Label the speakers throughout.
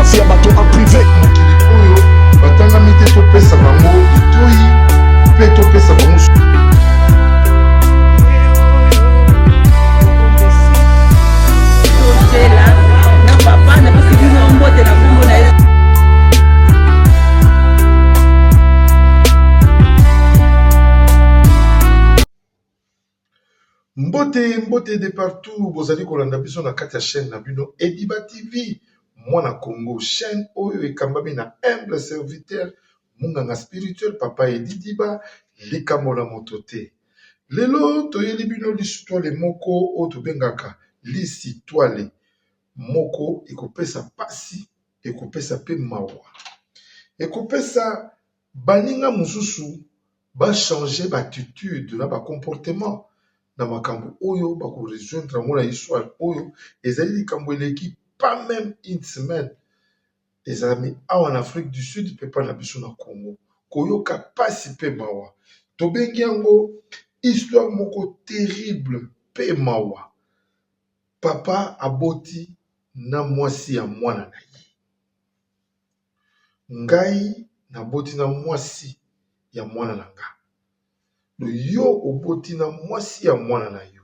Speaker 1: Souffrance ya bato en privé.
Speaker 2: Mokili oyo batangami te topesa bango litoyi mpe topesa bango.
Speaker 3: Tozela na papa, napesi bino mbote na kombo na ye.
Speaker 2: Mbote mbote de partout bozali kolanda biso na kati ya chaîne na bino Ediba TV mwana Congo, chaîne oyo ekambami na humble serviteur munganga spirituel papa Edi Diba, likambo na moto te. Lelo toyeli bino lisitwale moko oyo tobengaka lisitwale moko ekopesa pasi, ekopesa pe mawa, ekopesa baninga mosusu ba changer ba attitude na ba comportement na makambo oyo bako rejoindre yango na histoire oyo ezali likambo eleki pas meme une semaine ezalami awa na Afrique du Sud mpe pa na biso na Congo. Koyoka pasi mpe mawa, tobengi yango histoire moko terrible mpe mawa. Papa aboti na mwasi ya mwana na ye. Ngai naboti na mwasi ya mwana na nga. Yo oboti na mwasi ya mwana na yo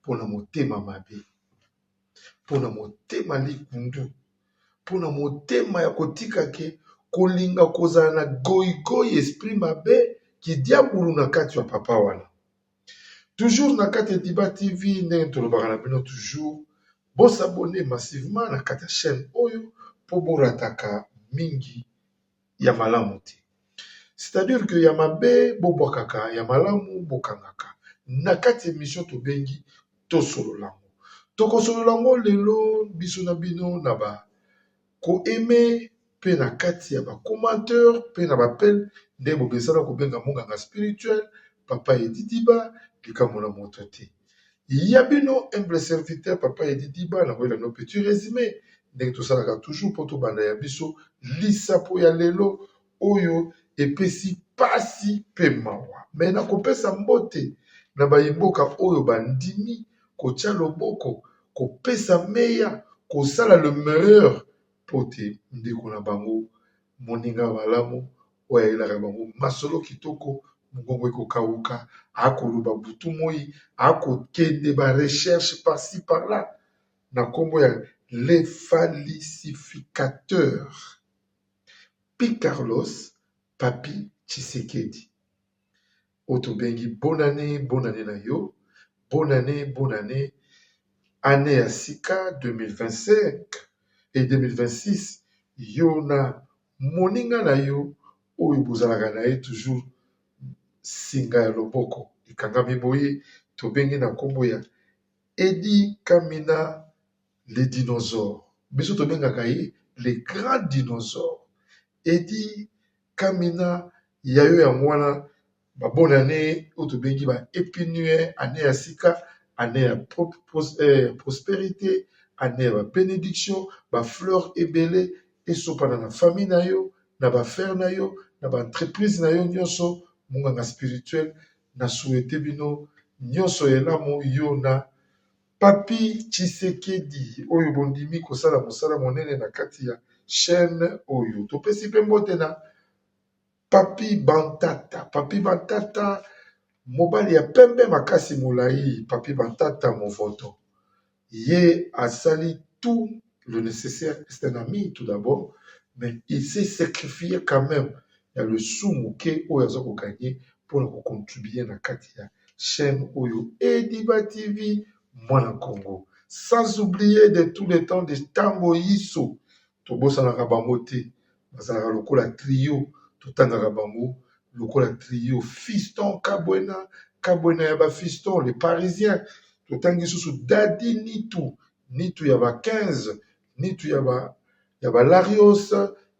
Speaker 2: mpona motema mabe, mpona motema likundu, mpona motema ya kotika ke kolinga kozala na goigoi esprit mabe kidiabulu na kati ya papa wana. Toujours na kati ya Diba TV, ndenge tolobaka na bino toujours, bosabone massivement na kati ya chaîne oyo mpo borataka mingi ya malamu te. C'est-à-dire que ya mabe bobwakaka, ya malamu bokangaka. Na kati ya émission tobengi tosolola yango. Tokosolola yango lelo biso na bino na ba ko aimer mpe na kati ya ba commentaire mpe na ba appel nde bobesana kobenga monganga spirituel papa Edi Diba, likambo na moto te. Ya bino humble serviteur papa Edi Diba, nakoyela no petit résumé ndenge tosalaka toujours mpo tobanda ya biso lisapo ya lelo oyo epesi pasi mpe mawa. Me nakopesa mbote na bayimboka oyo bandimi kotia loboko, kopesa meya, kosala le meilleur mpo te ndeko na bango moninga malamu oyo ayelaka bango masolo kitoko, mongongo ekokauka, akoloba butu moi, akokende ba recherche par-ci par-là na nkombo ya le falsificateur Pi Carlos Papi Tshisekedi oyo tobengi bonne année, bonne année na yo, bonne année, bonne année, année ya sika 2025 et 2026 yo na moninga na yo oyo bozalaka na ye toujours singa ya loboko ekangami boye, tobengi na nkombo ya Edi Kamina le dinosaure. Biso tobengaka ye le grand dinosaure. Edi Kamina ya yo yango wana ba bonne année oyo tobengi ba happy new year, année ya sika, année ya prospérité, année ya ba bénédiction, ba fleur ebele esopana na famille na yo, na ba affaire na yo, na ba entreprise na yo nyonso. Monganga spirituel na souhaite bino nyonso elamu yo na Papi Tshisekedi oyo bondimi kosala mosala monene na kati ya chaîne oyo. Topesi mpe mbote na Papi Bantata, Papi Bantata mobali ya pembe makasi molai, Papi Bantata movoto. Ye asali tout le nécessaire, c'est un ami tout d'abord, mais il s'est sacrifié quand même ya le sou moke oyo aza koganye mpona kocontribuer na kati ya chaîne oyo Ediba TV mwana Congo. Sans oublier de tous les temps de Tango Yiso, tobosanaka bango te, bazalaka lokola trio, totangaka bango lokola trio Fiston Kabwena, Kabwena ya ba Fiston, les Parisiens, totangi susu Dadi Nitu, Nitu ya ba 15, Nitu ya ba Larios,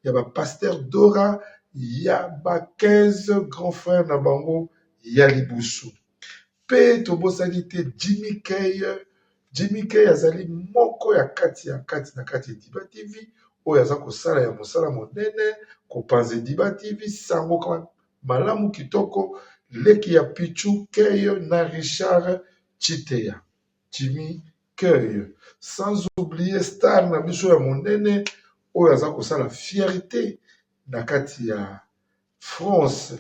Speaker 2: ya ba Pasteur Dora, ya ba 15 grand frère na bango ya libusu. Mpe tobosani te Jimmy Kay. Jimmy Kay azali moko ya kati ya kati na kati ya Ediba TV oyo aza kosala ya mosala monene kopanza Ediba TV sango malamu kitoko, leki ya Pichu Kay na Richard Chiteya, Jimmy Kay. Sans oublier star na biso ya monene oyo aza kosala fierté na kati ya France,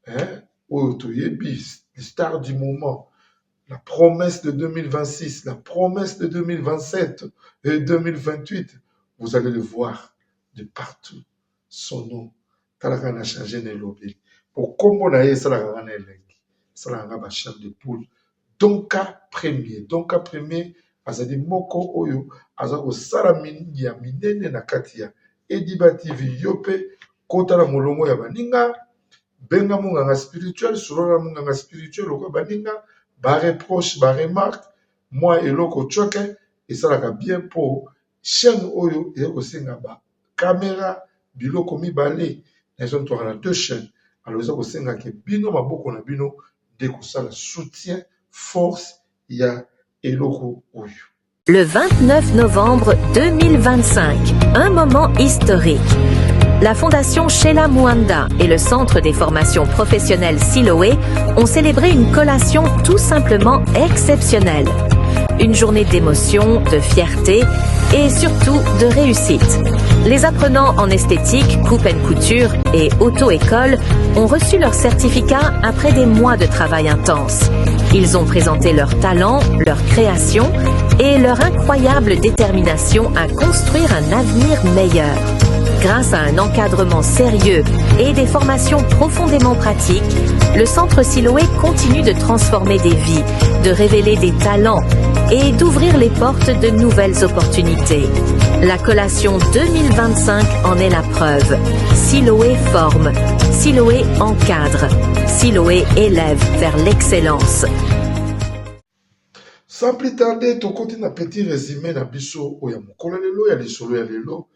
Speaker 2: hein, oyo toyebi star du moment, la promesse de 2026, la promesse de 2027 et 2028. Vous allez le voir de partout, son nom. Talaka na changer na elobeli po kombo na ye esalaka nga na elengi, esalaka nga ba chair de poule. Donka Premier, Donka Premier azali moko oyo aza kosala mingi ya minene na kati ya Ediba TV. Yo pe kota na molongo ya baninga, benga monganga spirituel, solola na monganga spirituel lokola baninga, ba reproche, ba remarque, mwa eloko tchoke esalaka bien po chaîne oyo eza kosenga ba camera biloko mibale na ezo ntwaka na deux chaînes. Alors eza kosenga ke bino maboko na bino nde kosala soutien force ya eloko oyo.
Speaker 1: Le 29 novembre 2025, un moment historique. La Fondation Sheila Muanda et le Centre des formations professionnelles Siloé ont célébré une collation tout simplement exceptionnelle. Une journée d'émotion, de fierté et surtout de réussite. Les apprenants en esthétique, coupe and couture et auto-école ont reçu leur certificat après des mois de travail intense. Ils ont présenté leur talent, leur création et leur incroyable détermination à construire un avenir meilleur. Grâce à un encadrement sérieux et des formations profondément pratiques, le Centre Siloé continue de transformer des vies, de révéler des talents et d'ouvrir les portes de nouvelles opportunités. La collation 2025 en est la preuve. Siloé forme, Siloé encadre, Siloé élève vers l'excellence.
Speaker 2: Sans plus tarder, tokoti na petit résumé na biso oyo ya mokolo ya lelo, ya lisolo ya lelo.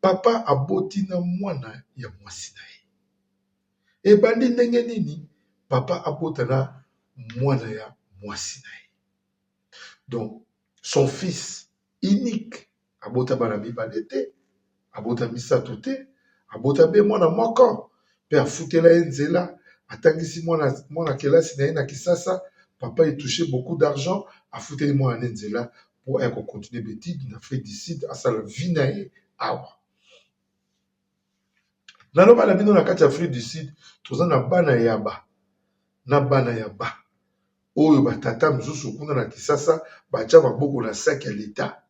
Speaker 2: Papa aboti na mwana ya mwasi na ye. Ebandi ndenge nini papa abota na mwana ya mwasi na ye? Donc son fils unique, abota bana mibale te, abota misato te, abota be mwana moko pe afutela ye nzela, atangisi mwana, mwana kelasi na ye na Kisasa. Papa etouché beaucoup d'argent, afuteli mwana ne nzela po aya kocontinue betide na Afrique du Sud, asala vie na ye awa. Naloba na bino, na kati ya Afrique du Sud toza na bana ya ba na bana ya ba oyo batata mosusu kuna na Kisasa batia maboko na sac ya leta,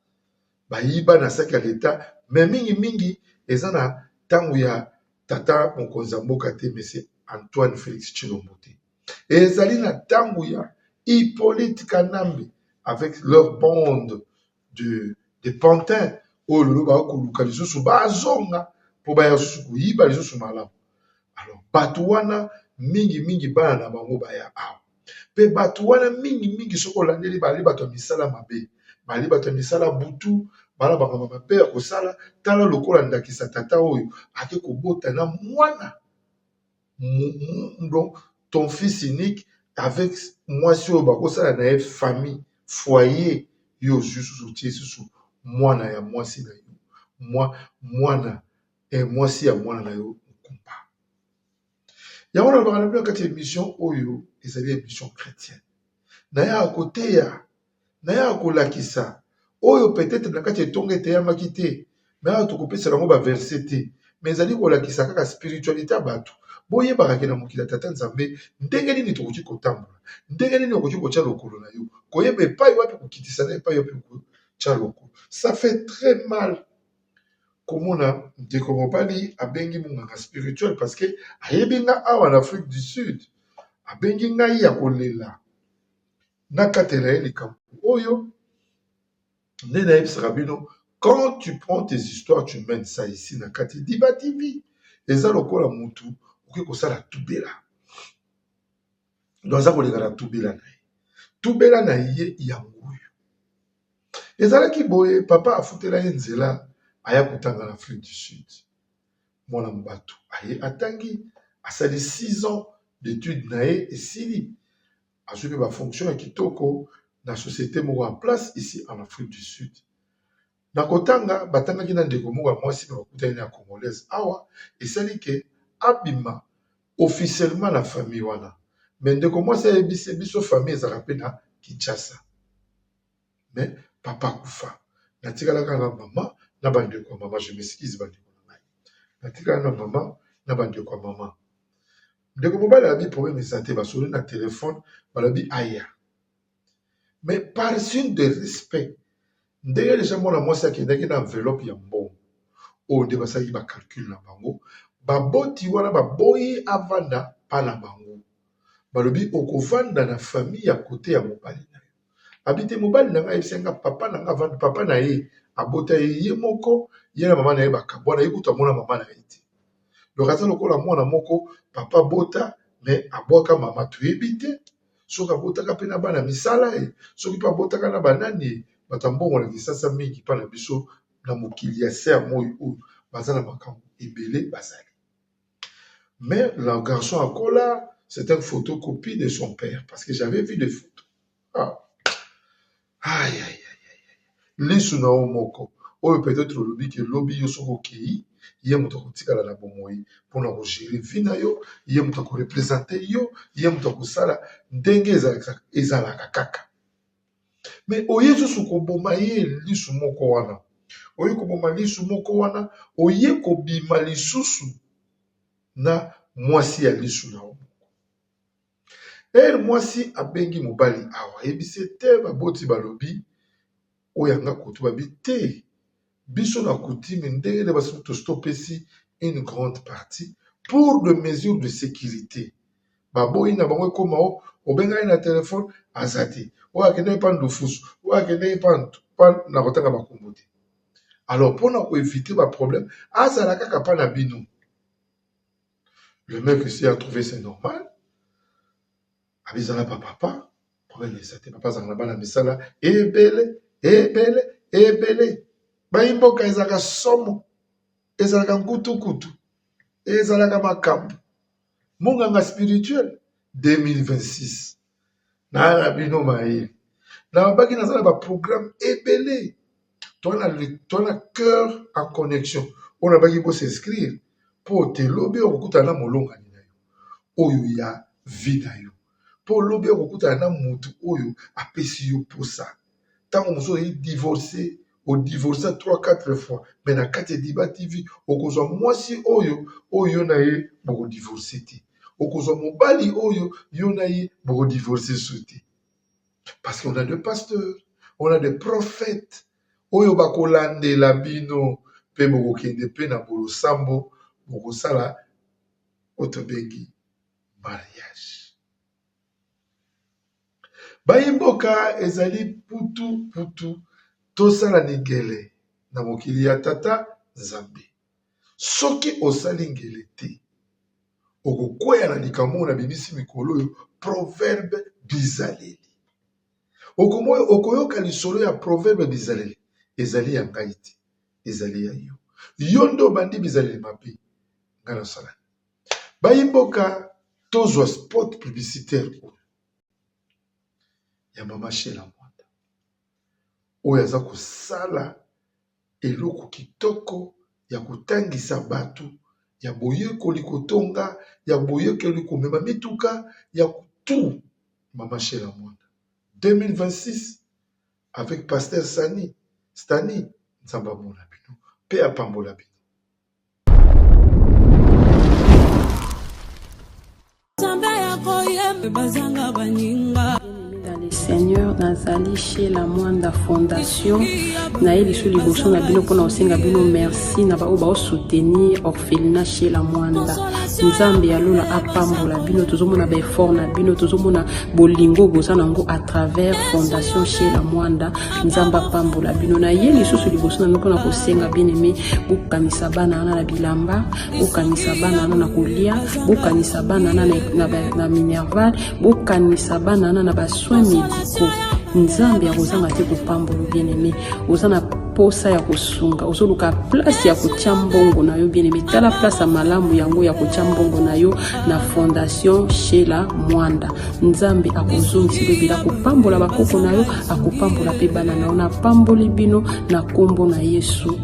Speaker 2: bayiba na sac ya leta. Mais mingimingi eza na ntango ya tata mokonzi ya mboka te, monsieur Antoine Félix Tshilombo te, ezali na ntango ya Hippolyte Kanambe avec leur bande de pantins oyo lelo bakoluka lisusu bazonga mpo baya lisusu koyiba lisusu malamu. Alors bato wana mingimingi bana na bango baya awa, mpe bato wana mingimingi soki olandeli, bali bato ya misala mabe, bali bato ya misala butu, bala makambo mabe ya kosala. Tala lokola ndakisa tata oyo ake kobota na mwana, donc ton fils unique avec mwasi oyo bakosala na ye famille, foyer. Yo ozwi susu, otie susu mwana ya mwasi na yo, mwana mwasi ya mwana na yo mokumba. Yango nalobaka na bino kati ya émission oyo, ezali émission chrétienne. Nayaka koteya, nayaka kolakisa oyo peut-être na kati ya etonga eteyamaki te. Mais awa tokopesela yango baverset te, mais ezali kolakisa kaka spiritualité ya bato. Boyebaka ke na mokili ya tata Nzambe, ndenge nini tokoki kotambola, ndenge nini okoki kotia lokolo na yo, koyeba epai wapi kokitisa na epai wapi kotia lokolo. Ça fait très mal komona ndeko mobali abengi monganga spirituel parce que ayebi nga awa na Afrique du Sud. Abengi ngai ya kolela, nakatela ye likambo oyo. Nde nayebisaka bino, quand tu prends tes histoires, tu mènes ça ici na kati Diba TV, eza lokola mutu okoki kosala tubela. Donc aza koleka na tubela na ye. Tubela na ye yango oyo ezalaki boye: papa afutela ye nzela, aya kotanga na Afrique du Sud. Mwana bato aye, atangi, asali 6 ans d'étude na ye, esili, azwi mpe bafonction ya kitoko na société moko en place ici en Afrique du Sud. Na kotanga, batangaki na ndeko moko ya mwasi, me bakutani na ya congolaise awa. Esali ke abima officiellement na famille wana, mais ndeko mwasi ayebisi biso famille ezalaka mpe na Kinshasa. Mais papa akufa, natikalaka na mama. na bandeko ya mama. Je m'excuse bandeko na ngai, natikala na mama na bandeko ya mama. Ndeko mobali alobi problème eza te, basoli na telefone, balobi aya. Mais par signe de respect, ndenge deja mwana mwasi akendaki na enveloppe ya mbongo oyo nde basalaki ba calcul na bango, baboti wana baboyi avanda pa na bango, balobi okovanda na famille ya kote ya mobali na yo. Abi te mobali na ngai ayebisaki nga papa na nga avanda, papa na ye abota ye ye moko, ye na mama na ye bakabwana, ye kutu amona mama na ye te. Donc aza lokola mwana moko papa abota mais abwaka mama, toyebi te soki abotaka pe na bana misala ye, soki pe abotaka na banani ye. Bato ya mbongo na Kinshasa mingi pa na biso na mokili ya se ya moi oyo baza na makambo ebele bazali. Mais le garçon akola, c'est une photocopie de son père parce que j'avais vu des photos. Ah. Aïe, aïe, aïe, aïe. Lisu na yo moko oyo peut-être olobi ke lobi yo soki okei ye moto akotikala na bomoi mpona kogere vie na yo, ye moto akorepresente yo, ye moto akosala ndenge ezalaka kaka. Mais oye susu koboma ye lisu moko wana, oye koboma lisu moko wana, oye kobima lisusu na mwasi ya lisu na yo moko. Ere mwasi abengi mobali awa, ayebisi ye te, baboti balobi oyo yanga kutu babi te, biso na coutume ndenge nde basi tosi topesi une grande partie pour de mesures de sécurité. Baboyi na bango ekoma o obengaki na telefone aza te, oyo akendaki pa ndufusu, oyo akendaki pa pa na kotanga bakombo te. Alors mpona koevite ba problème azala kaka pa na bino. Le mec aussi a trouvé c'est normal, abizala pa papa, problème eza te, papa azalaka na bana misala ebele ebele ebele. Bayi mboka ezalaka somo, ezalaka nkutukutu, ezalaka makambo. Monganga spirituel 2026 na na bino mayele nalobaki naza na ba programme ebele toa na cœur en connexion oyo nabaki bo s'inscrire mpo te lobi okokutana na molongani na yo oyo ya vie na yo mpo lobi okokutana na motu oyo apesi yo posa ntango mosusu oyi divorce odivorce 3 4 fois mais na kati ya Diba TV okozwa mwasi oyo oyo yo na ye bokodivorce te, okozwa mobali oyo yo na ye bokodivorce su te, parce qu'on a des pasteurs, on a des prophètes oyo bakolandela bino mpe bokokende mpe na bolosambo bokosala oyo tobengi mariage. Bayi mboka ezali putu putu tosala ningele na mokili ya tata Nzambe. Soki osali ngele te okokweya na likambo oyo nabimisi mikolo oyo proverbe bizaleli. Okoyoka lisolo ya proverbe bizaleli ezali ya ngai te, ezali ya yo. Yo nde obandi bizaleli mabe, ngai nasala Bayi mboka tozwa spot publicitaire oyo ya mama Sheila Mwanda oyo aza kosala eloko kitoko ya kotangisa bato ya boyekoli kotonga ya boyekoli komema mituka ya tout mama Sheila Mwanda 2026 avec pasteur Sani Stani Nzambe amona bino pe apambola bino.
Speaker 4: Dans le Seigneur nazali chez la Mwanda Fondation naye lisu liboso na bino mpona kosenga bino merci na baoyo baosoutenir orphelinat chez la Mwanda. Nzambe ya lola apambola bino, tozomona ba effort na bino, tozomona bolingo boza nango à travers Fondation chez la Mwanda. Nzambe apambola bino. Na ye lisusu liboso na bino mpona kosenga bien aimé, bokanisa bana wana na bilamba, bokanisa bana wana na kolia, bokanisa bana wana na, na, na minerval, bokanisa bana wana na ba soins médicaux. Nzambe akozanga te kopambola bien aimé. Oza na posa ya kosunga, ozoluka place ya kotia mbongo na yo bien aimé, tala place ya malamu yango ya kotia mbongo na yo na Fondation Sheila Mwanda. Nzambe akozongisela ebele, akopambola bakoko na yo, akopambola mpe bana na yo. Napamboli bino na nkombo na Yesu.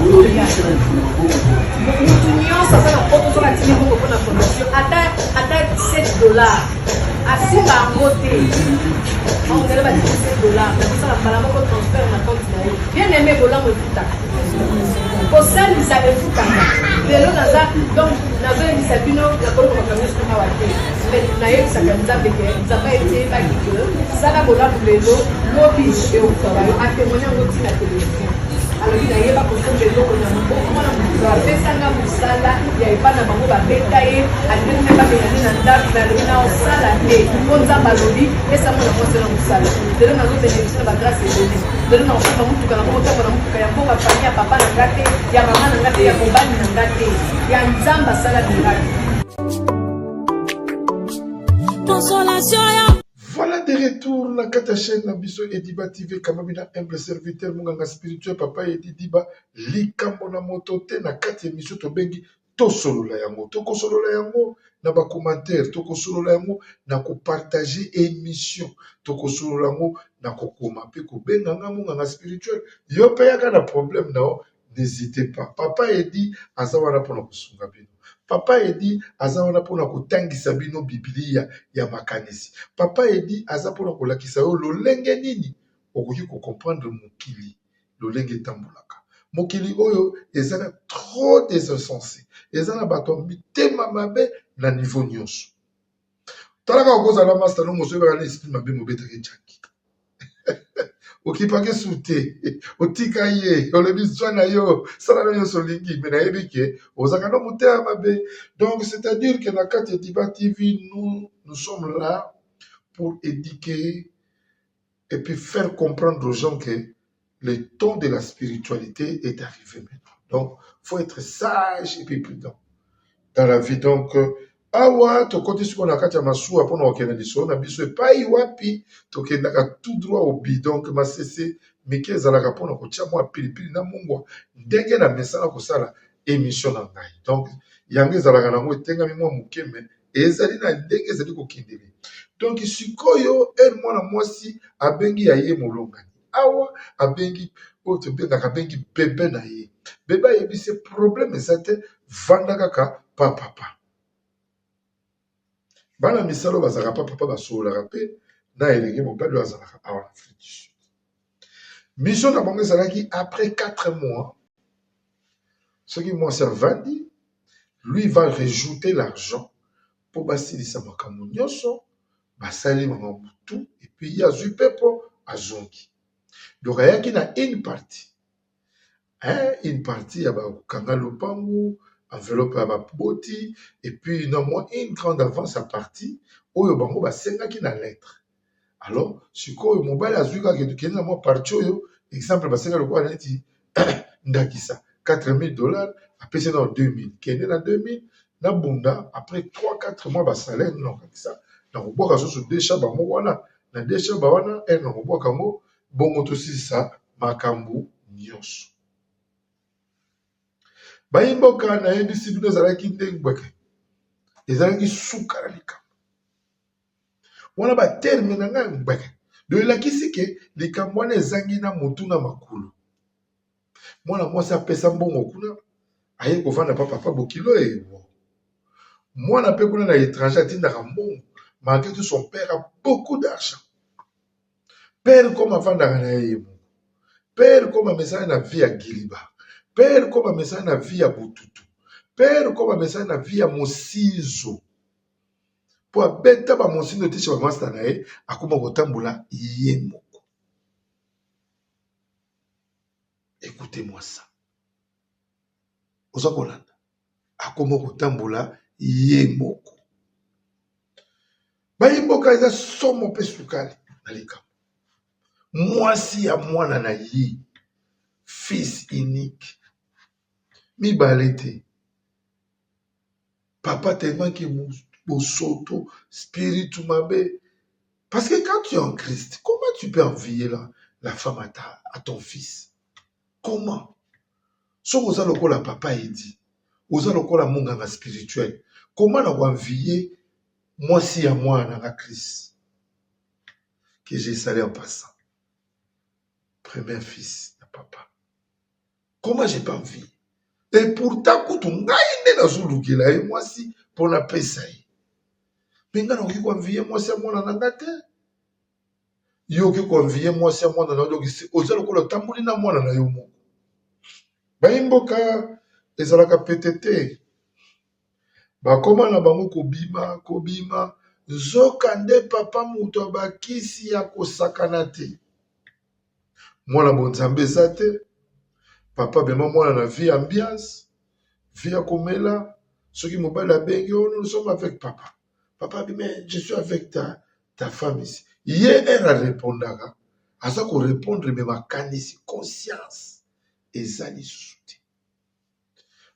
Speaker 3: Mutu nyonso aza na poto soki atindi mbongo mpona fondation ata 7 dollars. Asimba yango te. Ondele ba 17 dollars, nakosala mbala moko transfert na compte na ye. Bien aimé, bolamu efutaka. Kosalisa efutaka. Lelo naza donc nazoyebisa bino nakoloba makambo nyonso awa te. Mais nayebisaka Nzambe ke Nzambe ayebaki ke sala bolamu lelo lobi ekokutaka yo atemoigne yango ntina television. Alobi nayeba kosomba eloko na maboko mwana moto apesanga mosala ya epai na bango babeta ye alingaki mpe babengani na ndako me alobi na osala te mpo nzambe alobi pesa mwana mwasi na mosala lelo nazobeneficie na bagrâce ebele lelo nakosomba motuka na kokotambola motuka ya mboka famille ya papa na nga te ya mama na nga te ya mobali na nga te ya nzambe asala miracle.
Speaker 5: Consolation ya
Speaker 2: Voilà de retour na kati ya chaîne na biso Ediba TV ekambami na humble serviteur monganga spirituel papa Edi Diba likambo na moto te na kati ya émission tobengi tosolola yango tokosolola yango na ba commentaire tokosolola yango na kopartage émission tokosolola yango na kokoma mpe kobenga nga monganga spirituel yo mpe yaka na problème na yo N'hesitez pas. Papa Eddy aza wana pona kosunga bino. Papa Eddy aza wana pona kotangisa bino Biblia ya makanisi. Papa Eddy aza pona kolakisa yo lolenge nini okoki ko comprendre mokili lolenge etambolaka. Mokili oyo eza na trop des insenses. Eza na bato ya mitema mabe na niveau nyonso. Tala kaka okozala na masta no mosusu oyebaka na esprit mabe mobetaka ejaki. Okipaka esu te, otika ye, olobi zwa na yo, sala na nyonso olingi, mais nayebi ke ozalaka na motema mabe. Donc c'est-à-dire que na kati ya Diba TV, nous, nous sommes là pour éduquer et puis faire comprendre aux gens que le temps de la spiritualité est arrivé maintenant. Donc, faut être sage et puis prudent dans la vie. Donc, awa tokoti sikoyo na kati ya masuwa mpona kokende lisolo na biso epai wapi tokendaka tout droit au but. Donc, masese mike ezalaka mpona kotia mwa pilipili na mungwa ndenge na mesana kosala émission na ngai. Donc, yango ezalaka nango etengami mwa moke me ezali na ndenge ezali kokendele. Donc, sikoyo ere mwana mwasi abengi ya ye molongani awa abengi oyo tobengaka abengi bebe na ye bebe ayebisi ye problème eza te vanda kaka pa papa bana misala oyo bazalaka pa papa basololaka mpe na elenge mobali oyo azalaka awa na Afrique du Sud mission na bango ezalaki après 4 mois soki mwasi avandi lui va rejouter l'argent mpo basilisa makambo nyonso basali makambo tout et puis ye azwi pepo azongi donc ayaki na une partie hein, une partie ya bakanga lopangu enveloppe ya baboti et puis na mwa une grande avance ya partie oyo bango basengaki na lettre alors sikoyo mobali azwi kaka kende na mwa partie oyo exemple basenga lokola neti ndakisa 4000 dollars apesi na 2000 kende na 2000 nabunda après 3 4 mois basalaire nakokakisa nakobwaka susu deux shaba moko wana na deux shaba wana ere nakobwaka yango bongo tosilisa makambo nyonso bayimboka nayebisi bino ezalaki ndenge bweke ezalaki suka na likambo wana baterme na ngai ngbeke do elakisi ke likambo wana ezangi na motu na makolo mwana mwasi apesa mbongo kuna aye kovanda pa papa bokilo ewo mwana mpe kuna na étranger atindaka mbongo malgré tout son père a beaucoup d'argent père comme avandaka na ye ye moko père comme amesana na vie ya giliba père comme amesana na vie ya bututu père comme amesana na vie ya mosinzo mpo abeta bamosinzo tisha bamasta na ye akoma kotambola ye moko. Écoutez-moi ça, oza kolanda akoma kotambola ye moko bayimboka eza somo mpe sukali na likambo mwasi ya mwana na ye fils unique mibale te papa tellement ke bosoto spiritu mabe parce que quand tu es en Christ comment tu peux envier la femme à ton fils? Comment soki oza lokola papa Edi oza lokola monganga spirituel comment na koenvier mwasi ya mwana na nga Christ que j'ai salé en passant premier fils ya papa comment j'ai pas envie? Et pourtant kutu ngai nde nazolukela ye mwasi mpo napesa ye. Me nga nakoki ko envier mwasi ya mwana na nga te. Yo okoki ko envier mwasi ya mwana na yo, donc oza lokola otamboli na mwana na yo moko. Bayi mboka ezalaka pete te. Bakoma na bango kobima kobima, nzoka nde papa moto ya bakisi ya kosakana te. Mwana bonzambe eza te. Papa amema mwana na vie ambiance, vie ya komela. Soki mobali abengi, oh, nous sommes avec papa. Papa abi, mais je suis avec ta, ta femme ici. Ye heure arepondaka, aza ko répondre mais makanisi, conscience eza lisusu te.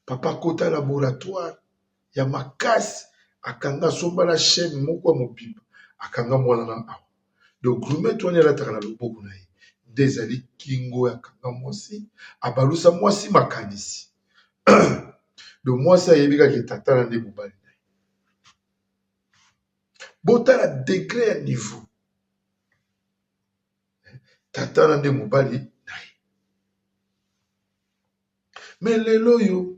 Speaker 2: Papa akota laboratoire ya makasi, akanga asomba na chaîne moko ya mobimba, akanga mwana na awa. Donc grumette wana elataka na loboko na ye nde ezali kingo ya kanga mwasi, abalusa mwasi makanisi. Donc mwasi ayebi kaka tata na nde mobali na ye. Botala degre ya niveau. Tata na nde mobali na ye. Mais lelo oyo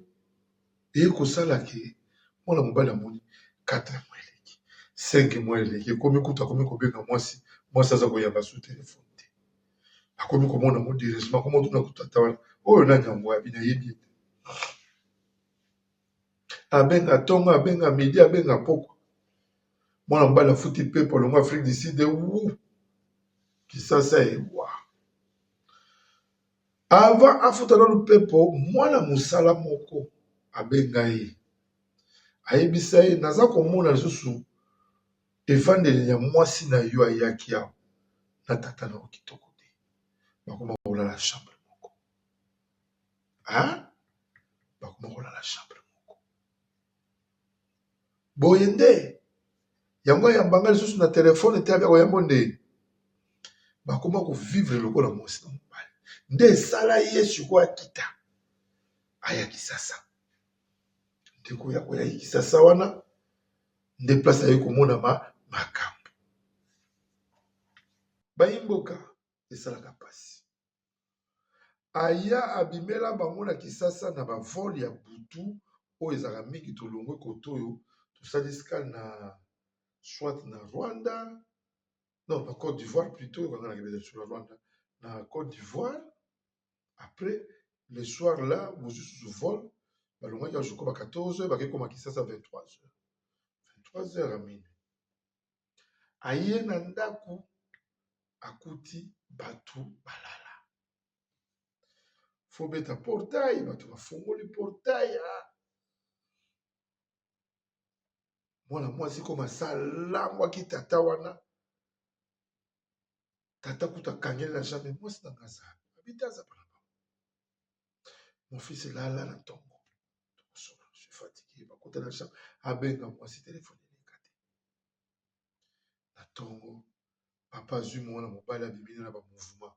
Speaker 2: eye kosala ke mwana mobali amoni 4 mois eleki, 5 mois eleki, ekomi kutu akomi kobenga mwasi, mwasi aza koyamba su telefone te. Akomi komona ngo dirigement, akomi kotuna kutu tata wana, oyo nani yango abi nayebi ye te. Abenga tongo, abenga midi, abenga pokwa. Mwana mobali afuti pepo alongwa Afrique du Sud, wu Kisasa ewa. Avant afuta nanu pepo, mwana mosala moko abenga ye, ayebisa ye naza komona lisusu evandeli ya mwasi na yo ayaki awa na tata na yo kitoko te, bakoma kolala chambre moko. Hein? Bakoma kolala chambre moko. Boye nde yango ayamba nga lisusu na telefone te, abia koyambo nde bakoma kovivre lokola mwasi na mobali. Nde esala ye sikoyo akita aya Kisasa. Ndeko ya koya Kisasa wana nde place aye komona ma makambo. Bayimboka esalaka pasi. Aya abimela bango na Kisasa na ba vol ya butu oyo ezalaka mingi. Tolongwe kote oyo tosali escale na soit na Rwanda, non na Côte d'Ivoire plutôt, kanga na kebeta sur la Rwanda, na Côte d'Ivoire. Après le soir là bozwi susu vol, balongwaki ya joko ba 14h, bakei koma Kisasa 23h, 23h à minuit. Aye na ndako akuti bato balala, fo beta portail, bato bafongoli portail. Ah, mwana mwasi koma asalangwaki tata wana, tata kutu akangeli na jambe, mwasi na nga aza abite aza pana bango. Mon fils lala na ntongo tokosolola, je suis fatigué. Bakota na chambre, abenga mwasi telefone eleka te. Na ntongo papa azwi mwana mobali abimi na ba mouvement,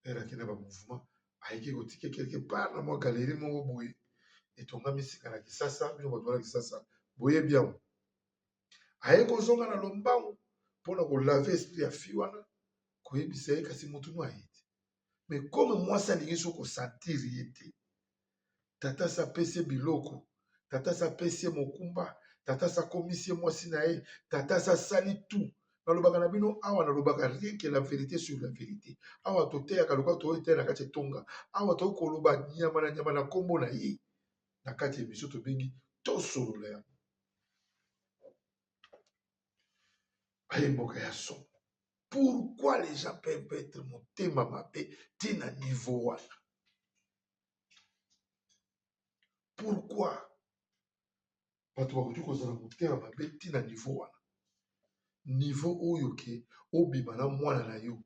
Speaker 2: ere akei na ba mouvement, ayeki kotika quelque part na mwa galerie moko boye etongami sika na Kisasa. Bino bato wana Kisasa boyebi yango. Aye kozonga na lombangu mpona kolave esprit ya fille wana, koyebisa ye kasi motu no aye te. Mais comme mwasi alingi so kosentir ye te, tata asi apesi ye biloko, tata asi apesi ye mokumba, tata asi akomisi ye mwasi na ye, tata asi asali tout. Nalobaka na bino awa, nalobaka rien que la vérité sur la vérité. Awa toteyaka lokola toyeteya na kati etonga, awa tokoki koloba nyama na nyama na nkombo na ye na kati ya emission tobengi tosolola yango. Baye mboka ya somo. Pourquoi les gens peuvent être motema mabe ti na niveau wana? Pourquoi bato bakoki kozala motema mabe ti na niveau wana? Niveau oyo ke obima na mwana na yo,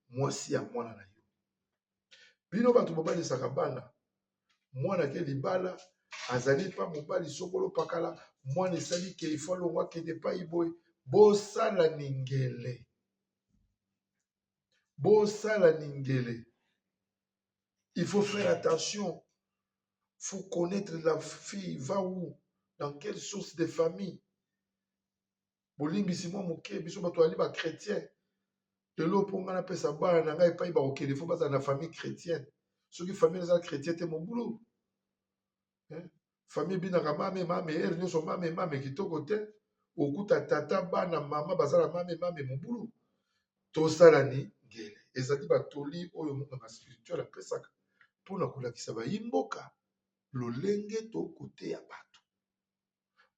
Speaker 2: mwasi ya mwana na yo. Bino bato bobalisaka bana, mwana ke libala azali pa mobali sokolo pakala, mwana esali ke ifo alongwa akende epai boye, bosala ningele, bosala ningele. Il faut faire attention, faut connaître la fille va où, dans quelle source de famille. Bolimbisi mwa moke, biso bato ali ba chrétien lelo, mpo ngai napesa bana na ngai epai bakokende, fo bazala na famille chrétienne. Soki famille eza chrétien te, mobulu. Famille ebinaka mame mame ere nyonso, mame mame kitoko te. Okuta tata, bana, mama baza na mame mame mobulu. Tosala ni ngele. Ezali batoli oyo monganga spirituel apesaka mpo na kolakisa bayi mboka lolenge tokoteya bato.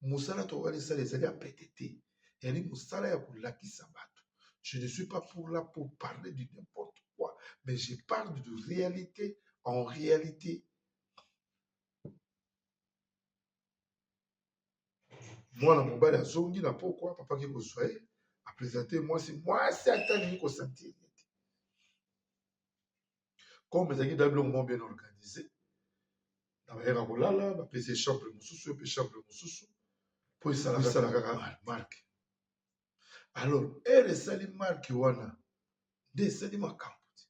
Speaker 2: Mosala tokokani sala ezali ya pete te. Ezali mosala ya kolakisa bato. Je ne suis pas pour là pour parler du n'importe quoi, mais je parle de réalité en réalité. Mwana mobali azongi na pokwa, papa ake kozwa ye, apresente mwasi, mwasi ata alingi kosentir ye te. Comme ezalaki da biloko moko bien organisé, na bayaka kolala, bapesi ye chambre mosusu, ye mpe chambre mosusu, mpo esala kaka marque. Alors, heure esali marque wana, nde esali makambo te,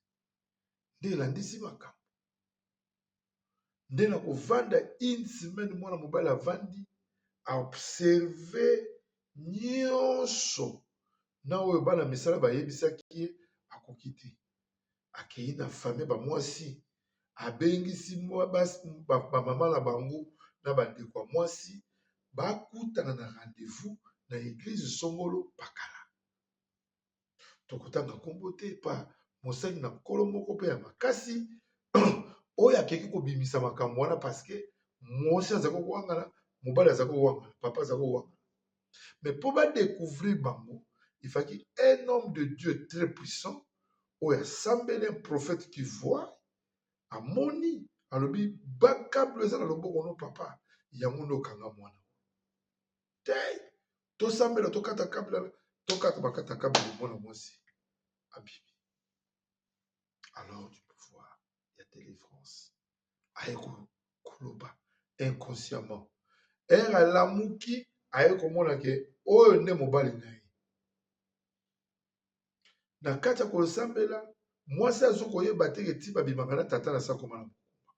Speaker 2: nde elandisi makambo. Nde na kovanda une semaine, mwana mobali avandi aobserve nyonso na oyo bana misala bayebisaki ye, akoki te. Akei na famille ba mwasi, abengisi ba mama na bango na bandeko ya mwasi, bakutana na rendez-vous na eglise songolo pakala. Tokotanga nkombo te pa mosali na nkolo moko mpe ya makasi oyo akeki kobimisa makambo wana, parce que mwasi azali kowangana, mobali azali kowangana, papa azali kowangana. Mais mpo ba découvrir bango, il fallait un homme de Dieu très puissant oyo asambeli, un prophète qui voit, amoni, alobi bakable eza na loboko no papa, yango nde okanga mwana te. Tosambela, tokata kable, tokata bakata kable, mwana mwasi abimi. Alors du pouvoir ya délivrance aye koloba inconsciemment, ere alamuki aye komona ke oyo nde mobali na ye. Na kati ya kosambela, mwasi azo koyeba te ke ti babimaka na tata na sakoma na mokumba.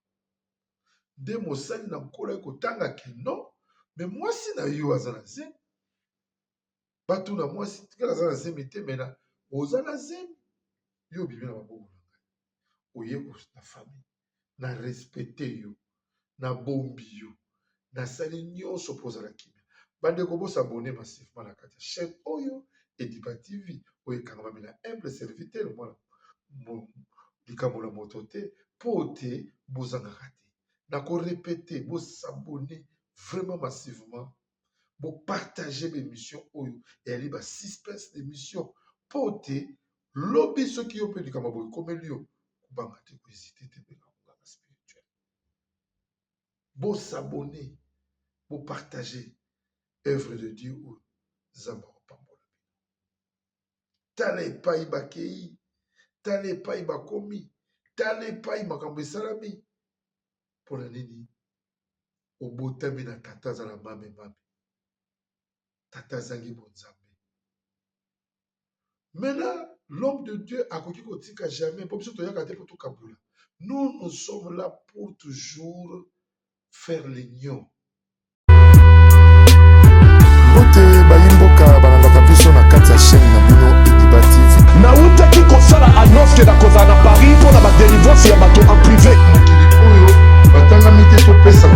Speaker 2: Nde mosali na nkolo aye kotanga ke non, mais mwasi na yo aza na zemi. Batuna mwasi tikala aza na zemi te, mais na oza na zemi, yo obimi na maboko na ngai, oye na famille, na respecte yo, na bombi yo, nasali nyonso mpo ozala kimia. Bandeko, bosabone massivement na kati ya chaîne oyo Ediba TV, oyo ekangamami na humble serviteur mwana likambo na moto te, mpo te bozangaka te. Na korepete, bosabone vraiment massivement, bopartage baémission oyo eyali ba suspense d'émission, mpo te lobi soki yo mpe likambo boye ekomeli yo, kobanga te, kohésite te, mpe konganga spirituel. Bosabone, bopartage œuvre de Dieu oyo Nzambe akopambola bino. Tala epai bakei, tala epai bakomi, tala epai makambo esalami. Mpona nini obotami na tata aza na mame mame, tata azangi bonzambe? Maintenant, l'homme de Dieu akoki kotika jamais, mpo biso toyaka te mpo tokabula. Nous, nous sommes là pour toujours faire l'union.
Speaker 6: Mbote bayi mboka balandaka biso na kati ya chaîne na bino Ediba TV.
Speaker 7: Nawutaki kosala annonce ke nakozala na Paris mpo na ba delivrance ya bato en prive.
Speaker 2: Mokili oyo batangami te, topesa.